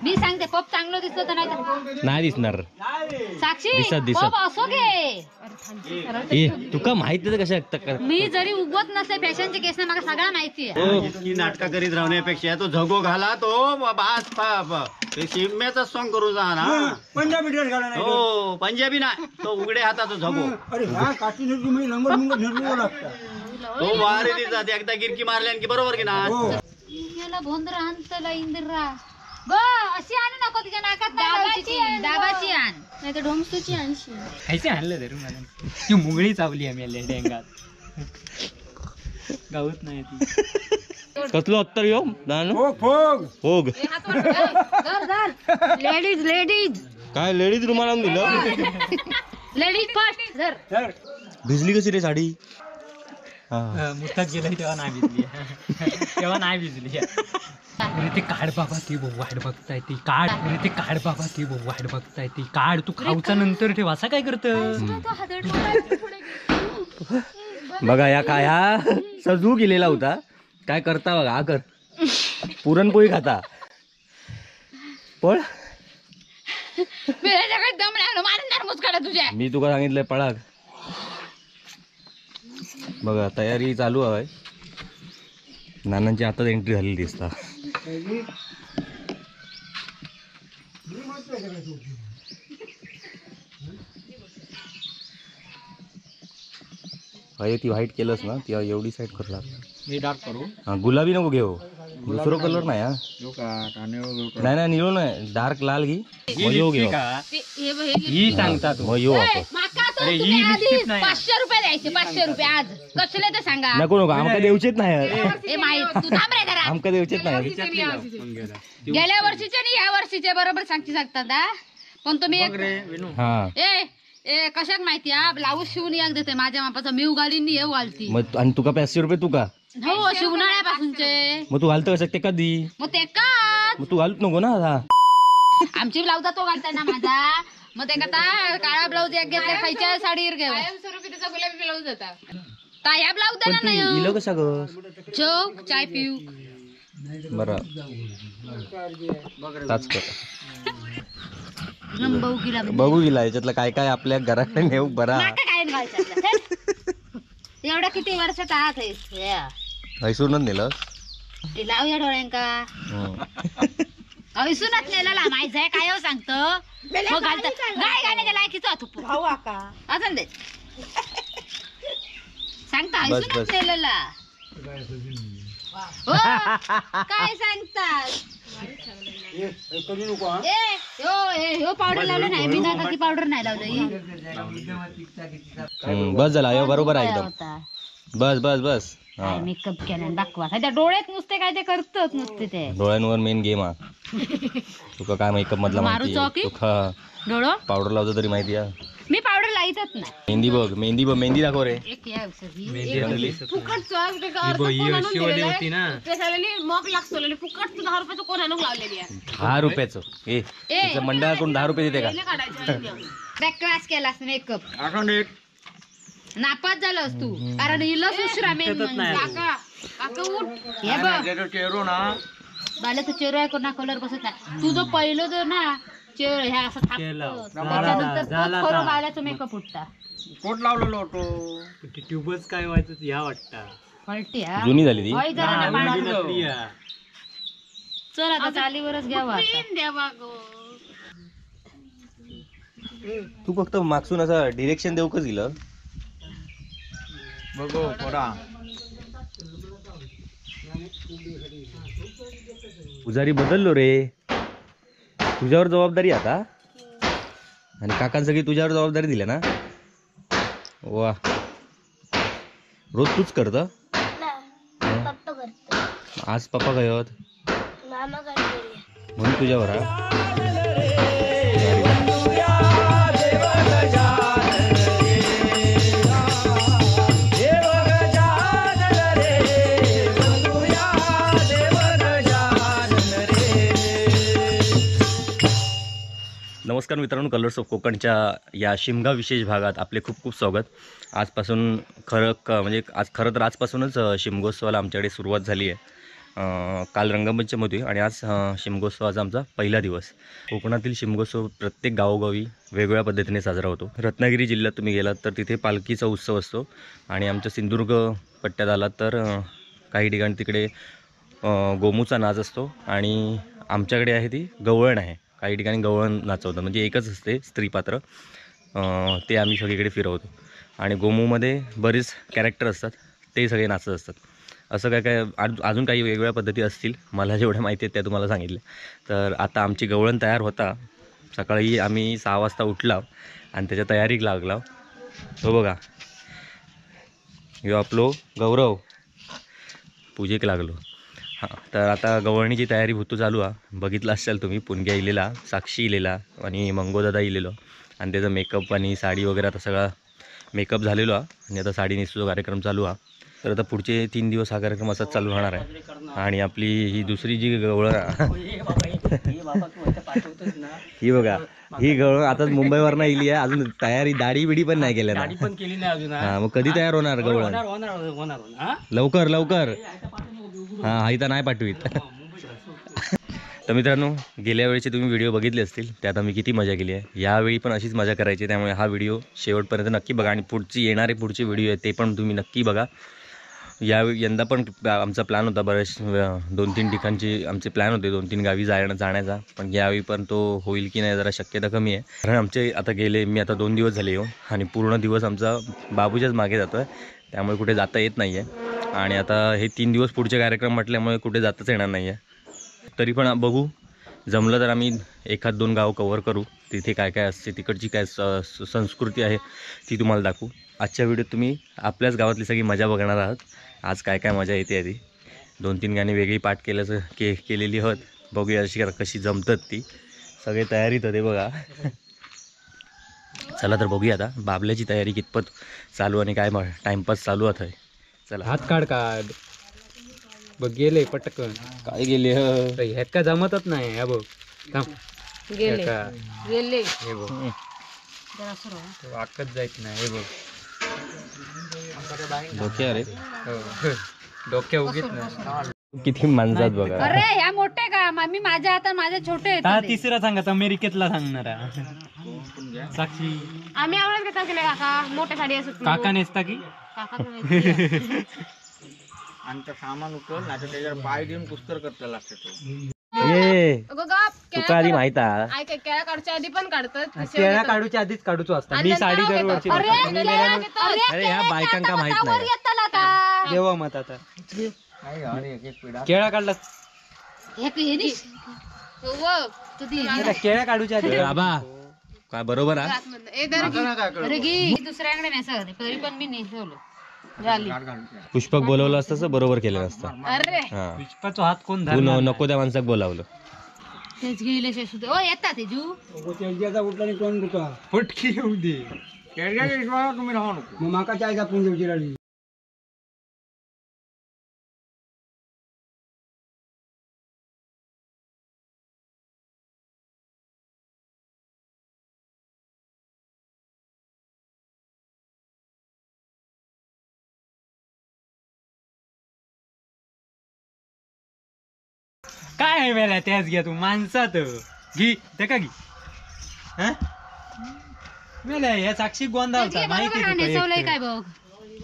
मी सांगते पप चांगलं दिसतो तर नाही दिसणार. साक्षी दिसत. पप असो घे. ए तुका माहित नाही कशा मी जरी उगवत नसले फॅशनचे केस ना मला सगळं माहिती आहे. इतकी नाटक करीत राहण्यापेक्षा तो झगो घाला तो बास शिम्याचा सॉंग करू जा ना. पंजाबी ड्रेस घाला नाही हो पंजाबी नाही तो उघडे हाताचा झगो. अरे हा काठी नेटली लंगोट मुंगट नेटलो लागता तो वारे दिसतात एकदा गिरकी मारल्यान की बरोबर की ना. भोंदरा अंतला इंदिरा ग अशी आणू नको तिच्या नाकात नाही लावायची ती. दाबाची आण नाही तर ढोमसूची आणशी. खायचे आणलं तरी मला ती मुंगळी चावली आम्ही डेंगात गावत नाही ती. कसलो अत्तर यो फोग फोग लेडीज लेडीज काय लेडीज रुमाल आणून दिलं. Ladies first. धर भिजली कशी रे साडी? मुस्ताक गेला तेव्हा नाही भिजली. तेव्हा नाही भिजली. अरे ते काढ बाबा ती वाट बघताय ती काढ. अरे ते काढ बाबा ती वाट बघताय ती काढ. तू खाऊचा नंतर ठेव असा काय करत. बघा या काय हा सजू गेलेला होता काय करता बघा. हा कर पुरणपोळी खाता पळ. मी तुका सांगितलंय पळाक. बघा तयारी चालू आहे. नानांची आताच एंट्री झालेली दिसता. अरे ती व्हाईट केलंस ना ती एवढी साईड करू लागली. मी डार्क करू. हा गुलाबी नको घेऊ दुसरो कलर नाही. हा नाही नाही निळो नाही डार्क लाल घे. मग यो घेऊ ही सांगता तू. मग यो 500 रुपये द्यायचे. 500 रुपये आज कसले ते सांगा. नको नको आमका देऊचेच नाही. आमका देऊचेच नाही. गेल्या वर्षीचे आणि या वर्षीचे बरोबर सांगते सांगतात. पण तुम्ही ए ए कशाक माहिती हा ब्लाऊज शिवून एक देते माझ्या मापाचा मी उगाली हे घालती. मग आणि तुका 500 रुपये तुका हो शिवणाऱ्यापासूनचे. मग तू घालतो कसं ते कधी? मग ते का मग तू घालत नको ना. आमची ब्लाऊज तो घालताय ना माझा. मग ते का काळा ब्लाऊज एक घेतला खायच्या साडीवर घेऊ. त्याचा गुलाबी ब्लाऊज होता. ह्या ब्लाऊज नाही कशा ग चौक चाय पिऊ बरं ताच कर बघू गेला याच्यातलं काय काय आपल्या घराकडे नेऊ बरा. एवढा किती वर्षाचा हात आहे हैसूनच नेलं लावूया डोळ्यांका. हैसूनच नेलं माहिती आहे काय सांगतो गाय गाण्याच्या लायकीचा तू असं दे सांगता हैसूनच नेलेला. हो काय सांगतात. पावडर लावलं नाही मी ना पावडर नाही लावलं. बस झाला बरोबर आहे एकदम. बस बस बस. मेकअप केला दाखवा त्या डोळ्यात नुसते काय ते करतात नुसते ते डोळ्यांवर मेन गेम हा. तुका काय मेकअप मधला माहिती तुका डोळो पावडर लावतो तरी माहिती आहे. मी पावडर लाईतच नाही. मेहंदी बघ मेहंदी बघ मेहंदी दाखव रे. दहा रुपयाचं ए मंडळाकडून 10 रुपये देते का? बॅकवास केलास मेकअप नापास झालास तू कारण इलस उशिरा मेन. हे बघ चेहरो ना बाला तू चेहरो आहे कोणा कलर बसत नाही. तुझं पहिलं जो ना चेहरो ह्या असं थापतो त्याच्यानंतर खरं बाल्याचं मेकअप उठता. कोट लावलेलो होतो ती ट्यूबच काय व्हायचं ह्या वाटता पलटी जुनी झाली ती. चल आता चालीवरच घ्यावा. तू फक्त मागसून असं डिरेक्शन देऊकच गेलं. बघू पोरा पुजारी बदललो रे. तुझ्यावर जबाबदारी आता आणि काकांसगळी तुझ्यावर जबाबदारी दिली ना. वा रोज तूच करत. आज पप्पा काय होत म्हणून तुझ्यावर. नमस्कार मित्रांनो, कलर्स ऑफ कोकणच्या या शिमगा विशेष भागात आपले खूप खूप स्वागत। आजपासून खरं म्हणजे आज खरं तर आजपासूनच शिमगोत्सवाला आमच्याकडे सुरुवात झाली आहे काल रंगपंचमी होती आणि आज शिमगोत्सवाचा आमचा पहिला दिवस. कोकणातील शिमगोत्सव प्रत्येक गावोगावी वेगवेगळ्या पद्धतीने साजरा होतो. रत्नागिरी जिल्ह्यात तुम्ही गेलात तर तिथे पालखीचा उत्सव असतो आणि आमच्या सिंधुदुर्ग पट्ट्यात आलात तर काही ठिकाणी तिकडे गोमूचा नाच असतो आणि आमच्याकडे आहे ती गवळण आहे. काही ठिकाणी गवळण नाचवतात, म्हणजे एकच असते स्त्री पात्र, ते आम्ही सगळीकडे फिरवतो. आणि गोमूमध्ये बरेच कॅरेक्टर असतात, ते सगळे नाचत असतात. असं काय काय अजून काही वेगवेगळ्या पद्धती असतील, मला जेवढ्या माहिती आहेत त्या तुम्हाला सांगितल्या. तर आता आमची गवळण तयार होता. सकाळी आम्ही 6 वाजता उठला आणि त्याच्या तयारीक लागला. तो बघा ह्यो आपलो गौरव पूजेक लागलो. हां, तर आता गवळणीची तयारी भूतू चालू आहे. बघितलं असाल तुम्ही, पुणग्या इलेला, साक्षी इलेला आणि मंगोदादा इलेलो आणि त्याचा मेकअप आणि साडी वगैरे आता सगळा मेकअप झालेलो आहे आणि आता साडी नेसूचा कार्यक्रम चालू आहे. तर आता पुढचे 3 दिवस हा कार्यक्रम असाच चालू राहणार आहे. आणि आपली ही दुसरी जी गवळण ही बघा, ही गवळण आता मुंबईवरनं इली आहे, अजून तयारी दाढी बिडी पण नाही केल्या ना. हां, मग कधी तयार होणार गवळण? लवकर लवकर. हां, हा इथं नाही पाठवीत. तर मित्रांनो, गेल्या वेळीचे तुम्ही व्हिडिओ बघितले असतील, त्यात आम्ही किती मजा केली आहे. यावेळी पण अशीच मजा करायची, त्यामुळे हा व्हिडिओ शेवटपर्यंत नक्की बघा आणि पुढची येणारे पुढचे व्हिडिओ आहेत ते पण तुम्ही नक्की बघा. यावेळी यंदा पण आमचा प्लॅन होता, बरेच 2-3 ठिकाणचे आमचे प्लॅन होते, 2-3 गावी जाण्याचा, पण यावेळी पण तो होईल की नाही जरा शक्यता कमी आहे. कारण आमचे आता गेले, मी आता 2 दिवस झाले येऊन आणि पूर्ण दिवस आमचा बाबूच्याच मागे जातो आहे, त्यामुळे कुठे जाता येत नाही आहे. आणि आता हे 3 दिवस पुढचे कार्यक्रम म्हटल्यामुळे कुठे जाताच येणार नाही आहे. तरी पण बघू, जमलं तर आम्ही 1-2 गाव कव्हर करू, तिथे काय काय असते, तिकडची काय संस्कृती आहे ती तुम्हाला दाखवू. आजच्या व्हिडिओत तुम्ही आपल्याच गावातली सगळी मजा बघणार आहात. आज काय काय मजा येते आधी 2-3 गाणी वेगळी पाठ केल्याचं केलेली होत. बघूया अशी कशी जमतात ती. सगळे तयारीत होते बघा. चला तर बघूया आता बाबल्याची तयारी कितपत चालू आणि काय टाइमपास चालू आता. चला हात काढ काढ बघ, गेले पटकन. काय गेले ह्याका जमतच नाही. हा बघ गेले गेले, हे बघ आकत जायत नाही. हे बघ डोक्या, अरे डोक्या उगीत नाही. किती माणसात बघा. अरे ह्या मोठे का? मी माझ्या हातात माझे छोटे. तिसरा सांगा, अमेरिकेतला सांगणार साक्षी. आम्ही आवडत घेता की नाही काका? मोठ्या साडी असत काका नेसता की काका आमचं सामान उचल, नाही तर त्याच्यावर पाय देऊन कुस्तर करता लागते तो. तुका आधी माहित आहे, केळा काढच्या आधी पण काढतात. केळा काढूच्या आधीच काढूचो असता. मी साडी दरवर्षी. अरे ह्या बायकांका माहित नाही. देवा मत आता केळा काढला, केळा काढूच्या आधी बाबा काय बरोबर आहे. दुसऱ्याकडे नेसत तरी पण मी नेसवलं. पुष्पक बोलवलं असतं बरोबर केलं नसतं. पुष्पाचा हात कोण तू नको त्या माणसाक बोलावलं. तेच गेले ओ येतात तेजू फटकी येऊ दे. तुम्ही राहू नको, माका चाय कापून घेऊची राहिली. काय मेला त्याच घ्या तू माणसात घी ते का घी मेल्या ह्या साक्षी गोंधळता माहिती नेसवलंय काय बघ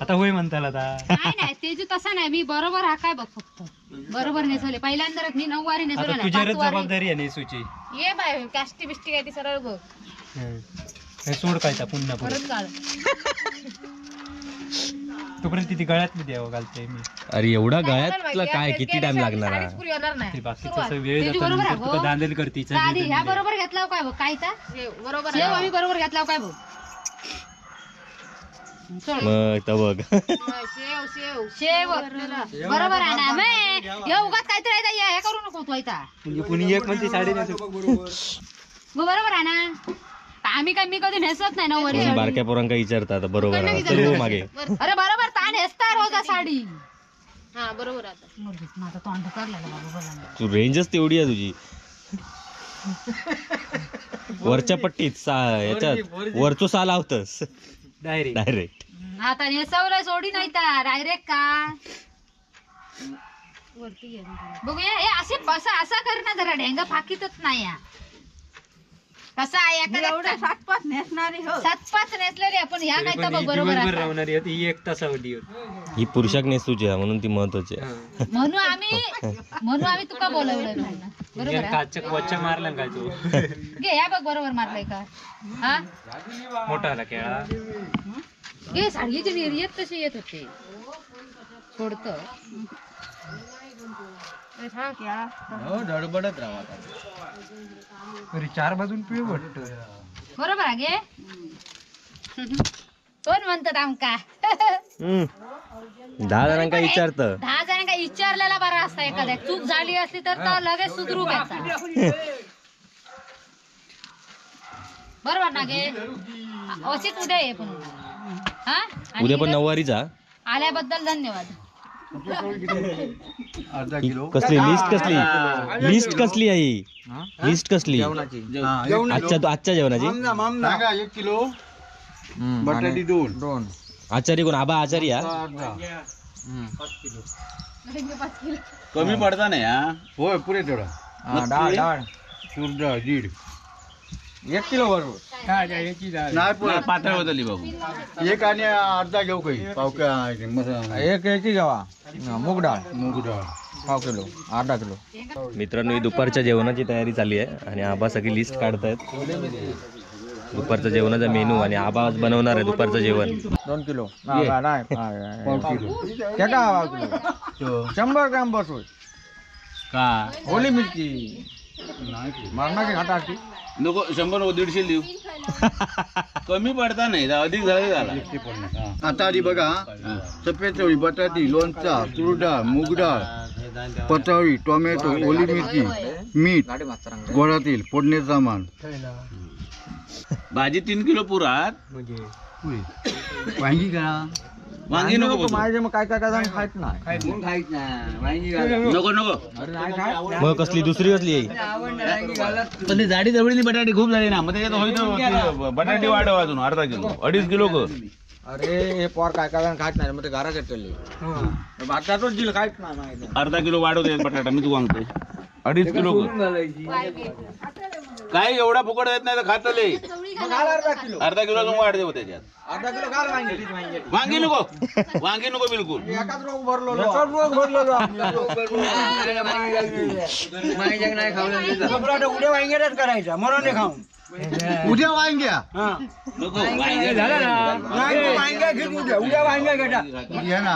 आता होय म्हणताल आता. नाही नाही तेजू तसा नाही, मी बरोबर हा काय बघ फक्त बरोबर नेसवले. पहिल्यांदा मी 9 वारी नेसवले. तुझ्यावरच जबाबदारी आहे नेसूची. ये बाय काष्टी बिष्टी काय ती सरळ बघ. हे सोड काय पुन्हा परत काढ तोपर्यंत ती गळ्यातली द्यावं घालते मी. अरे एवढा गळ्यातला काय किती टाइम लागणार? बाकीचं वेळ जातो, दांदेल करती. ह्या बरोबर घेतला काय बघ, काय बरोबर आम्ही बरोबर घेतला काय बघ. मग तर बघ शेव शेव शेव बरोबर आहे ना. हे उगाच काहीतरी हे करू नको तू आता. म्हणजे एक म्हणते साडी बरोबर आहे ना. आम्ही काय मी कधी नेसत नाही नऊवारी. बारक्या पोरांका विचारतात बरोबर आहे. चल हो मागे. अरे बरोबर ता नेसता रोज साडी. हा बरोबर. आता माझं तोंड करलं बाबा बोला. तू रेंजच तेवढी आहे तुझी. वरच्या पट्टीत याच्यात वरचो सा लावतस डायरेक्ट डायरेक्ट. आता नेसवलं सोडी नाही तर डायरेक्ट का बघूया. हे असे बसा असा कर ना जरा, ढेंगा फाकीतच नाही. कसा आहे 7-5 नेसणारी हो, 7-5 नेसलेली आपण. ह्या काय तर बरोबर राहणारी होती ही, एक तासावली होती ही. पुरुषाक नेसूची आहे म्हणून ती महत्वाची आहे. म्हणून आम्ही तुका बोलवलं. बरोबर काचा मारला काय तू? घे या बघ बरोबर मारलाय का? हा मोठा आला केळा. घे साडीची निर्यत कशी येत होती सोडत. धडबडत राहा. अरे 4 बाजून पिळ वाटत. बरोबर आहे. कोण म्हणतात आमका? 10 जणांका विचारत, 10 जणांका विचारलेला बरा असता. एखाद्या चूक झाली असली तर लगेच सुधरू घ्यायचा. बरोबर ना गे? अशीच उद्या ये पण. हा उद्या पण नऊवारीचा. आल्याबद्दल धन्यवाद. कसली लिस्ट? कसली लिस्ट? कसली आहे लिस्ट? कसली आजच्या जेवणाची? 1 किलो बटाटी, 2 आचारी कोण? आबा आचारी. हा कमी पडता नाही. होय पुरे तेवढा. डाळ तूर डाळ 1.5 1 किलो बरोबर नाही, पातळ बदलली बाबू. 1 आणि अर्धा घेऊ काही पाव. एक घ्यावा मूग डाळ, मूग डाळ पाव किलो, अर्धा किलो. मित्रांनो ही दुपारच्या जेवणाची तयारी चालली आहे आणि आबा सगळी लिस्ट काढतायत दुपारच्या जेवणाचा मेनू. आणि आबा आज बनवणार आहे दुपारचं जेवण. 2 किलो नाही, पाव किलो, 100 ग्राम बस होईल का? ओली मिरची मारणार घाटा नको, 100 नको, 150 देऊ. कमी पडता नाही, अधिक झालं झाला. आता आधी बघा, सफेद चवळी, बटाटी, लोणचा, तूर डाळ, मूग डाळ, पचाळी, टोमॅटो, ओली मिरची, मीठ, गोडा तेल, फोडणे सामान. भाजी 3 किलो पुरात. वांगी का? वांगी नको. माझे मग काय काय काय खायत नाही, नको नको. मग कसली दुसरी कसली? पण ती जाडी जवळी बटाटी खूप झाली ना, मग त्याच्यात होईल बटाटी वाढव अजून अर्धा किलो, 2.5 किलो कर. अरे हे पोर काय काय खात नाही, मग ते घरात येतले भातातच दिल खायत नाही. अर्धा किलो वाढव त्याच्यात बटाटा, मी तू सांगतोय. 2.5 किलो कर. काय एवढा फुकट येत नाही तर खातले. अर्धा किलो अजून वाढ देऊ त्याच्यात. अर्धा किलो घाल वांगी. वांगी नको, वांगी नको बिलकुल. एकाच रोग भरलो, उद्या वांग्यालाच करायचा, मरण खाऊन. उद्या वांग्या नको, वांग्या घेऊन उद्या, उद्या वांग्या घेता ना.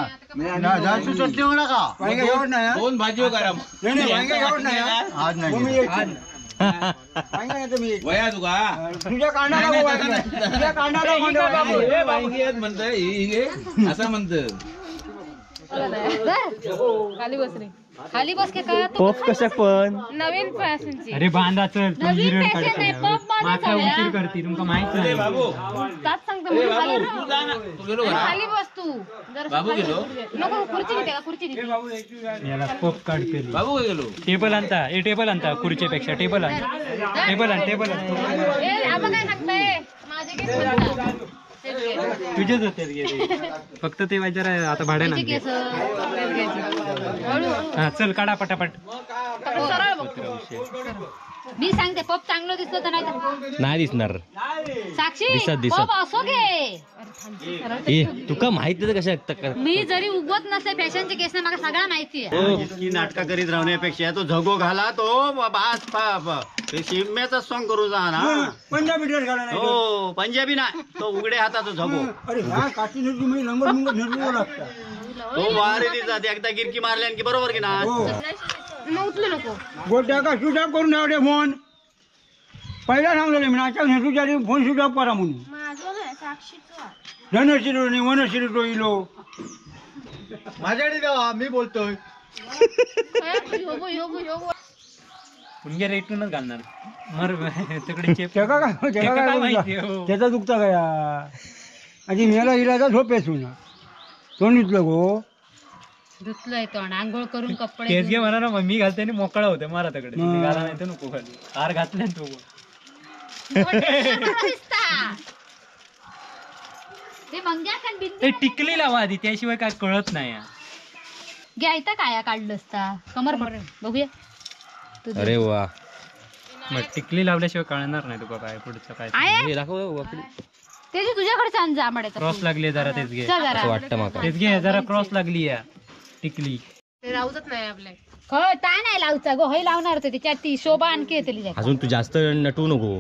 चटणी म्हणा का? वांग्या घेऊन नाही, 2 भाजी करा. नाही वांग्या घेऊन नाही आज, नाही वया तुका तुझ्या कानाला, तुझ्या कानाला म्हणतोय असं म्हणत. खाली बस रे, खाली बस के का? पफ कशा पण नवीन फॅशनची. अरे बांधा चल, तू नवीन फॅशन आहे, पफ माथा उशीर करती, तुमका माहित नाही. बाबू ताच सांगतो, खाली बस तू बाबू. गेलो नको, खुर्ची घेते का? खुर्ची घेते. याला पफ काढते बाबू. गेलो टेबल आणता, ए टेबल आणता, खुर्चीपेक्षा टेबल आण, टेबल आण, टेबल आण. ए आबा काय सांगताय? माझे केस म्हणतात तुझेच होते गेले, फक्त ते जरा आता भाड्यानं. हा चल काढा पटापट. मी सांगते पप चांगलं दिसलं तर नाही नाही दिसणार. साक्षी दिसत दिसत पप असो घे. ए तुका माहित नाही कशा? मी जरी उगवत नसले फॅशनचे केस ना, मला सगळा माहिती आहे. इतकी नाटका करीत राहण्यापेक्षा तो झगो घाला, तो बास शिम्याचा सॉंग करू जा ना. पंजाबी ड्रेस घाला नाही हो, पंजाबी नाही, तो उघडे हाताचा झगो. अरे ह्या काठी नेसू लंगोट मुंगट नेसू लागता. तो वारे जाते एकदा गिरकी मारल्यान की बरोबर की ना. मग उचलू नको. गोट्या का स्विच ऑफ करून ठेवले फोन. पहिला सांगलेलं मी नाचा नेसूच्या फोन स्विच ऑफ करा म्हणून. धनशिरो नाही वनशिरो इलो माझ्याकडे द्या, मी बोलतोय. पुणग्या रेटूनच घालणार मर तिकडे. त्याका काय त्याका काय त्याचा दुखता काय? आणि मेला इलाजा झोप येसून तोंड धुतलं गो, धुतलंय तोंड, आंघोळ करून कपडे केस घे म्हणा ना. मी घालते आणि मोकळा होते मारा तिकडे घाला, नाही तर नको घालू. हार घातले तू ते टिकली लावा आधी, त्याशिवाय काय कळत नाही. घ्यायता काय काढलं असता कमर बघूया. अरे वा, मग टिकली लावल्याशिवाय कळणार नाही तुका काय पुढचं काय. हे दाखव ते तुझ्याकडे सांग जा आंबाड्याचा क्रॉस लागली जरा, तेच घे वाटतं माका, तेच घे जरा क्रॉस लागली या टिकली. राहूच नाही आपल्या ता नाही लावचा गो, हय लावणार होते त्याच्यात ती शोभा आणखी येतली. अजून तू जास्त नटवू नको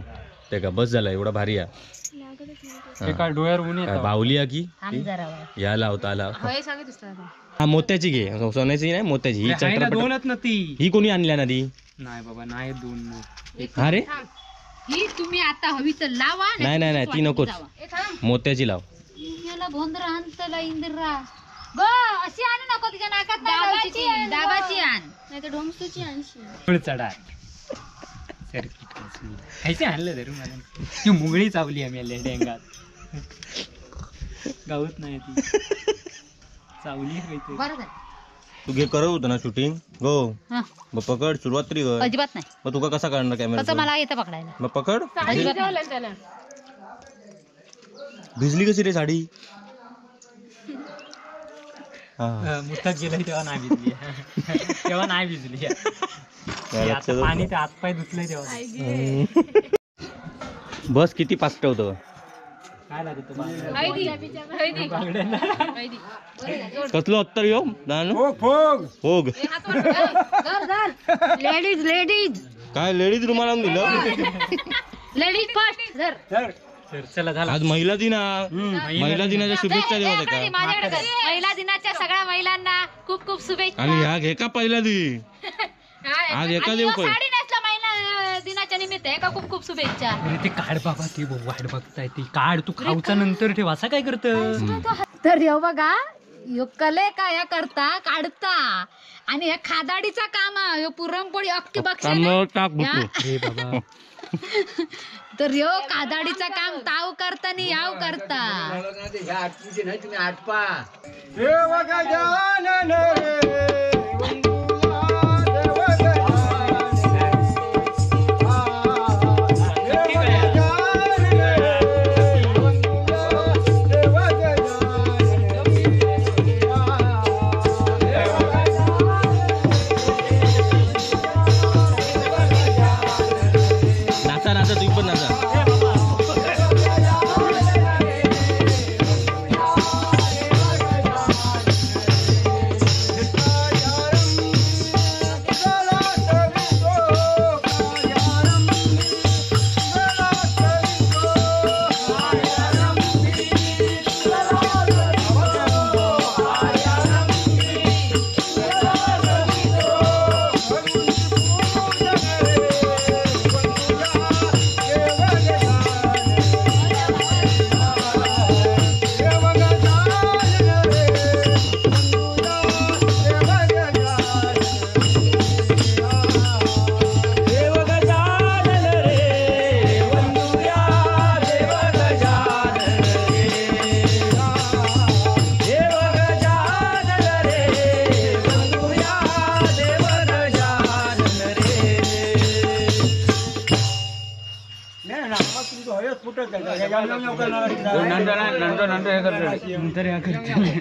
ते का, बस झाला एवढा भारी आहे. काय डोळ्यावर ऊन येतं बाहुली आहे की या लावता आला. हा मोत्याची घे, सोन्याची नाही मोत्याची. ही चटरपट दोनच ना ती, ही कोणी आणल्या ना ती? नाही बाबा नाही दोन. हा रे ही तुम्ही आता हवी तर लावा. नाही नाही नाही ती नकोच, मोत्याची लाव. याला भोंदरा आणतला इंदिरा ग, अशी आणू नको तिच्या नाकात नाही लावायची ती. दाबाची आण नाही तर ढोमसूची आणशी. चढा खायचे आणलं तरी मला ती मुंगळी चावली आम्ही आल्या डेंगात, गावत नाही ती चावली. तू घे करत होतं ना शूटिंग गो, मग पकड सुरुवात तरी कर. अजिबात नाही. मग तुका कसा काढणार कॅमेरा? मला येतं पकडायला. मग पकड. भिजली कशी रे साडी? मुस्ताक गेला तेव्हा नाही भिजली, तेव्हा नाही भिजली. पाणी ते हातपाय धुतलंय तेव्हा. बस किती पास्ट होतं काय लागत कसलो अत्तर यो फोग. लेडीज लेडीज काय लेडीज रुमाल आणून दिलं? Ladies first. चला झाला आज महिला दिन, महिला दिनाच्या शुभेच्छा देवा का? महिला दिनाच्या सगळ्या महिलांना खूप खूप शुभेच्छा. आणि ह्या घे का पहिला दिन आज एका देऊ काय साडी नेसला महिला दिनाच्या निमित्त एका खूप खूप शुभेच्छा. अरे ते काढ बाबा, ती वाट बघताय ती काढ, तू खाऊचा नंतर ठेव असं काय करत. तर ह्यो बघा ह्यो कले काय करता काढता आणि ह्या खादाडीचा काम ह्यो पुरणपोळी अख्खी बक्षी. तर ह्यो कादाडीचा काम ताव करता आणि याव करता.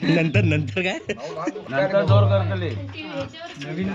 नंतर नंतर काय नंतर जोर करतले. नवीन.